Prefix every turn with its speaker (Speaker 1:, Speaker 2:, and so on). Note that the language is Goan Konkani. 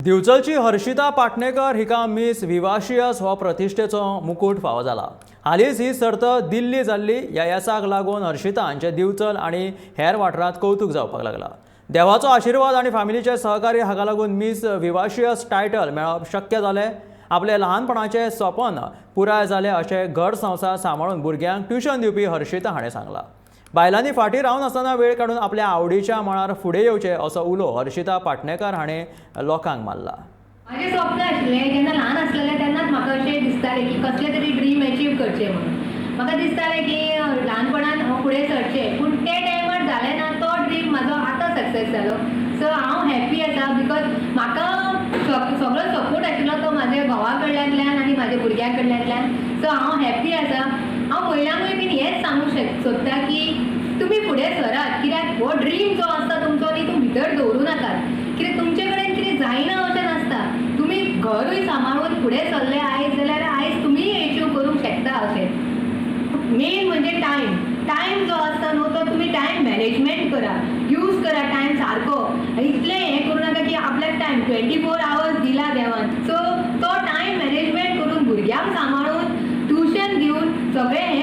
Speaker 1: दिवचलची हर्षिता पाटणेकर हिका मिस विवाशियस हो प्रतिश्ठेचो मुकूट फावो जाला. हालींच ही सर्त दिल्ली जाल्ली. ह्या येसाक लागून हर्षिता हांचें दिवचल आनी हेर वाठारांत कौतूक जावपाक लागला. देवाचो आशिर्वाद आनी फामिलीचे सहकार्य हाका लागून मिस विवाशियस टायटल मेळप शक्य जालें. आपले लहानपणाचे सपन पुराय जालें अशें घर संवसार सांबाळून भुरग्यांक ट्युशन दिवपी हर्षिता हाणें सांगलां. बायलांनी फाटीं रावनासतना वेळ काडून आपल्या आवडीच्या मळार फुडें येवचें असो उलो हर्षिता पाटणेकर हाणें लोकांक मारला.
Speaker 2: म्हाजें स्वप्न आशिल्लें, जेन्ना ल्हान आसलेलें तेन्नाच म्हाका अशें दिसतालें की कसलें तरी ड्रीम एचीव करचें म्हणून. म्हाका दिसतालें की ल्हानपणान हांव फुडें सरचें, पूण ते टायमार जालें ना. तो ड्रीम म्हाजो आतां सक्सेस जालो. सो हांव हॅप्पी आसा, because म्हाका सगळो सपोर्ट आशिल्लो तो म्हाज्या घोवा कडल्यांतल्यान आनी म्हाज्या भुरग्यां कडल्यांतल्यान. सो हांव हॅप्पी आसा. हांव महिलांकूय बीन हेंच सांगूंक सोदता की तुमी फुडें सरात, कित्याक हो ड्रीम जो आसता तुमचो न्ही, तुमी भितर दवरूं नाकात. कित्याक तुमचे कडेन कितें जायना अशें नासता. तुमी घरूय सांबाळून फुडें सरले आयज जाल्यार आयज तुमीय एचीव करूंक शकता अशें. मेन म्हणजे टायम. टायम जो आसता न्हू, तो तुमी टायम मॅनेजमेंट करा, यूज करा टायम सारको. इतलें हें करूं नाका की आपल्याक टायम 24 आवर्स दिला देवान. सो तो टायम मॅनेजमेंट करून, भुरग्यांक सांबाळून, ट्युशन दिवन सगळें हें